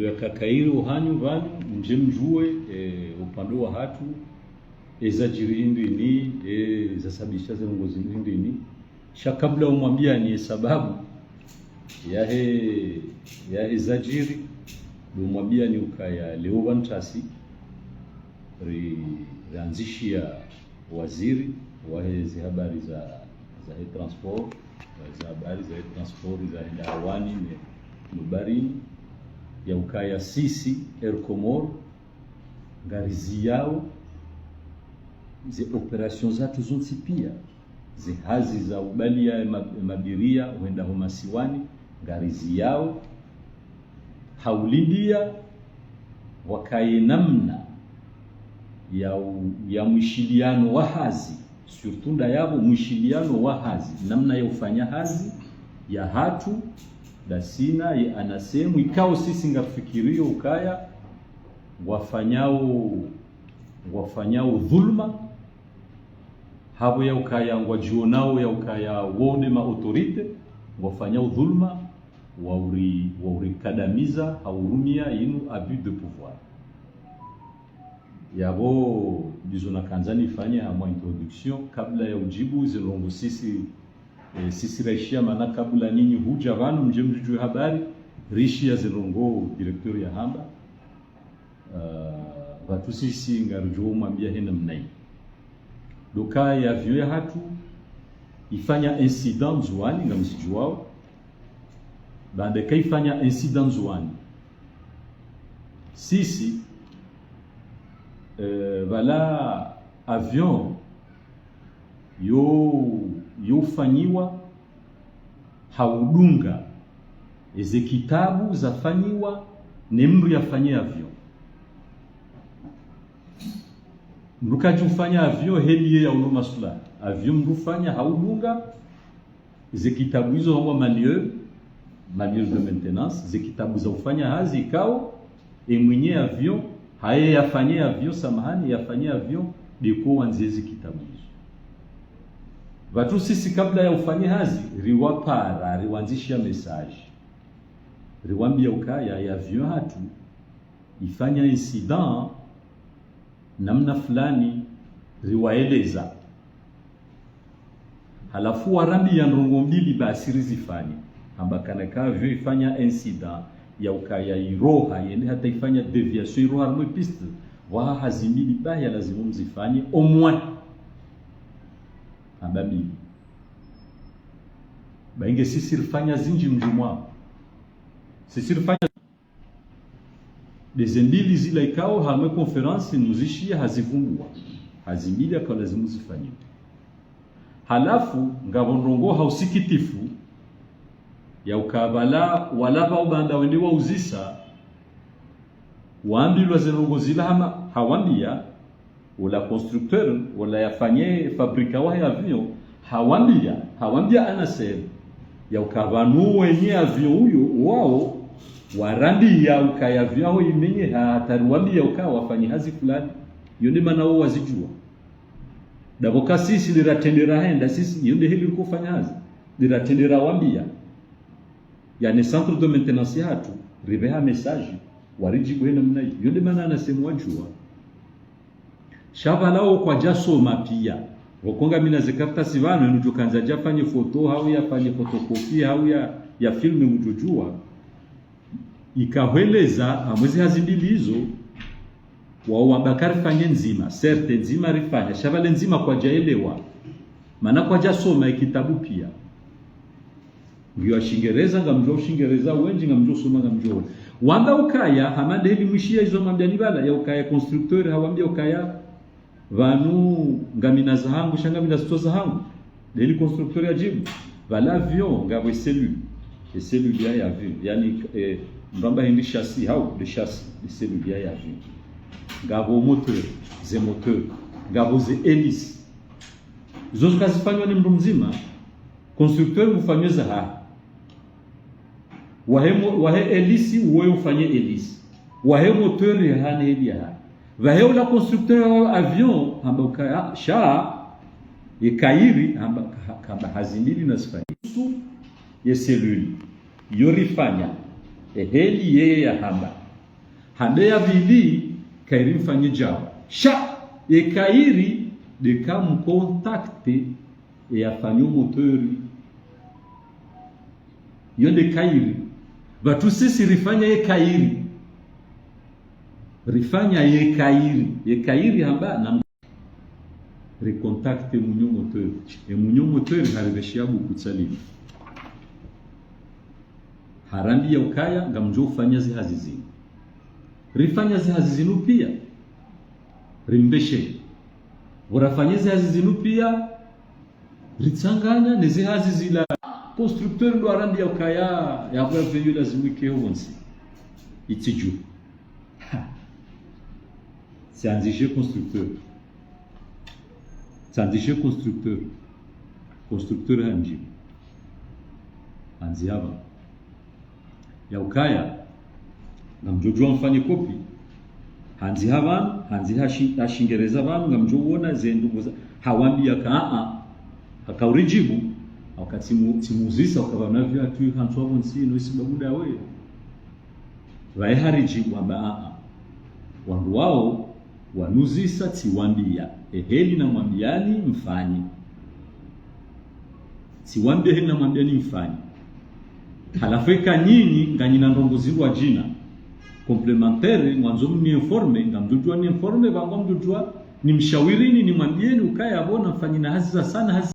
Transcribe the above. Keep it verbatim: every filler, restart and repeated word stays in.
Yakakairi ohanyu pvanu, mdje mdjuwe, eh, upande wahatru, ezadjiri hindrini, ezasababisha zendrongo zinu hindrini. Sha kabla umwambiyani esababu yahe, yahe zadjiri, ndo umwambiyani ukaya leo pvanu ntasi, ri-, randzishiya waziri wahe zihabari za, zahe transport, wahe zihabari zahe transport, zahenda hawani ne, no barini, ya ukaya sisi, Air Comores, ngariziyao ze opérations zatru zontsi piya, ze hazi za ubaliya ema-, emabiriya, hwenda ho masiwani, ngariziyao, haulindiya, wakaye namna ya u-, ya mwishiliyano wa hazi, surtout ndayapvo mwishiliyano wa hazi, namna ya ufanya hazi yahatru, ndasi na ye ANACM, ikao sisi ngarifikiriyo ukaya, ngwafanyao, ngwafanyao dhulma, hapvo ya ukaya ngwadjionao ya ukaya wo nde ma autorité, ngwafanyao dhulma, wa uri-, wa urikadamiza, ha urumiya inu abus de pouvoir. Yapvo ndizo nakandza nifanye hamwa introduction, kabla ya udjibu zendrongo sisi, eh, sisi raishiya, mana kabla nyinyi hudja pvanu mdje mdjudjuwe habari, rishiya zendrongo directeur yahamba. Ah, pvatsu sisi ngaridjo mwambiya he namna yi. Ndo ukaya ye avion yahatru ifanya incident Ndzuwani, ngamzidjuwao. Baanda eka ifanya incident Ndzuwani, sisi, eh, pvala avion yo, yo ufanyiwa ha udunga eze kitabu zafanyiwa ne mndru yafanye avion. Mndru kadji ufanya avion heli ye ya uno masula. Avion mndru ufanya ha udunga ze kitabu izo hangwa manuel, manuel de maintenance, ze kitabu za ufanya hazi ikao, e mwenye avion, haye yafanye avion, samahani, yafanye avion, ndeko wandziye ze kitabu izo. Pvatsu sisi kabla ya ufanye hazi, riwapara, riwandzishiya message. Riwambiya ukaya ye avion yahatru ifanya incident namna fulani, riwaeleza. Halafu warambiya ndrongo mbili basi rizifanye. Hamba kana eka avion ifanya incident ya ukaya iroha, yende hata ifanya déviation iroha harumwa e piste, pvwaha hazi mbili bahi ya lazimu mzifanye, au moins. Hamba mbili. Ba inge sisi rifanya zindji mdjumwa. Sisi rifanya ndeze mbili zila ikao harumwa e conférence muzishiya hazivumbuwa. Hazi mbili yakao lazimu zifanyiwe. Halafu, ngapvo ndrongo ha usikitifu, ya ukaya pvala, wala pvao baanda wende wauzisa, wambilwa zendrongo zila hama, hawambiya, ola constructeur, ola yafanye fabrique wahe avion, hawambiya, hawambiya ANACM, ya ukaya pvanu wenye avion uyo, wao, warambiya ukaya avion yaho imenye ha, hata riwambiya ukaya wafanye hazi fulani. Iyo nde mana wao wazidjuwa. Ndapvo ka sisi ndiratrendera henda, sisi, iyo nde heli riko ufanya hazi. Ndiratrendera wambiya. Yaani centre de maintenance yahatru, ripveha message, waridjibu he namna yi. Iyo nde mana ANACM wadjuwa. Sha pvala wo kwadjasoma piya. Pvoko ngamina ze kartasi pvanu, enu djo kandza djafanye photo, hau yafanye photocopie, hau ya, ya filme mdjodjuwa. Ikahweleza, hamwe ze hazi mbili izo, wao wamba ka rifanye ndzima, certes ndzima rifanya, sha pvale ndzima kwadjaelewa. Mana kwadjasoma e kitabu piya. Ngiyo ya Shingereza, ngamdjuwa Ushingereza wendji, ngamdjuwa usoma, ngamdjuwa wona. Wamba ukaya, hama nde heli mwishiya izo mwambiyani pvala, ya ukaya constructeur, hawambiya ukaya, pvanu ngamina zahangu, sha ngamina zitso zahangu. Nde heli constructeur yadjibu. Pvala avion, ngapvo e cellule. E cellule yahe avion. Yaani, eh, mramba hindri châssis, hau, nde châssis, nde cellule yahe avion. Ngapvo moteur, ze moteur. Ngapvo ze hélice. Izo zo kazifanywa ni mndru mdzima, constructeur ngufanyo zahahe. Wahe mo-, wahe hélice, uwo ufanye hélice. Wahe moteur yahahe ne heli yahahe. Pvahe ola constructeur wa avion, hamba ukaya, sha, ye kairi, hamba, ha-, hamba hazi mbili nazifanye. Usu, ye cellule. Iyo rifanya. E heli yeye yahamba. Hande ya pvili, kayiri mfanye djao. Sha, ye kayiri, nde ka mcontacte, ye yafanyo moteur. Yo nde kayiri. Pvatsu sisi rifanya ye kayiri. Rifanya ye kayiri. Ye kayiri hamba na ricontacte munyo moteur. E munyo moteur haripvesheya buku tsalini. Harambiya ukaya, ngamdjo ufanya zihazi zinu. Rifanya zihazi zinu piya. Rimpveshe. Pvo rafanya zihazi zinu piya. Ritsanganya ne zihazi zila. Constructeur ndo harambiya ukaya, yapvo yapvenyu lazimu ike wontsi. Itsidju. Ha. Tsiandzishe constructeur. Tsiandzishe constructeur. Constructeur handji. Handzi hapva. Ya ukaya, ngamdjo djuwa mfanye copie. Handzi hapvanu, handzi ha shi-, ha Shingereza pvanu, ngamdjo wona ze ndrongoo za, hawambiya ka, a, a. Haka uridjibu, hauka tsimu-, tsimuzisa, uka pvanu pvia tu hantsu apvo ntsi, no isibabu ndawe. Pvaye haridjibu hamba, a, a. Wandru wao, wanuzisa tsiwambiya. Eheli namwambiyani mfanye. Tsiwambiya heli namwambiyani mfanye. Halafu eka nyinyi, nganyina ndrongoo zindru wadjina. Complémentaire, mwandzo mni informe, ngamdjo djuwa ni informe, pvangu ngamdjo djuwa, nimshawirini, nimwambiyeni, ukaya pvo namfanye na hazi za sana, hazi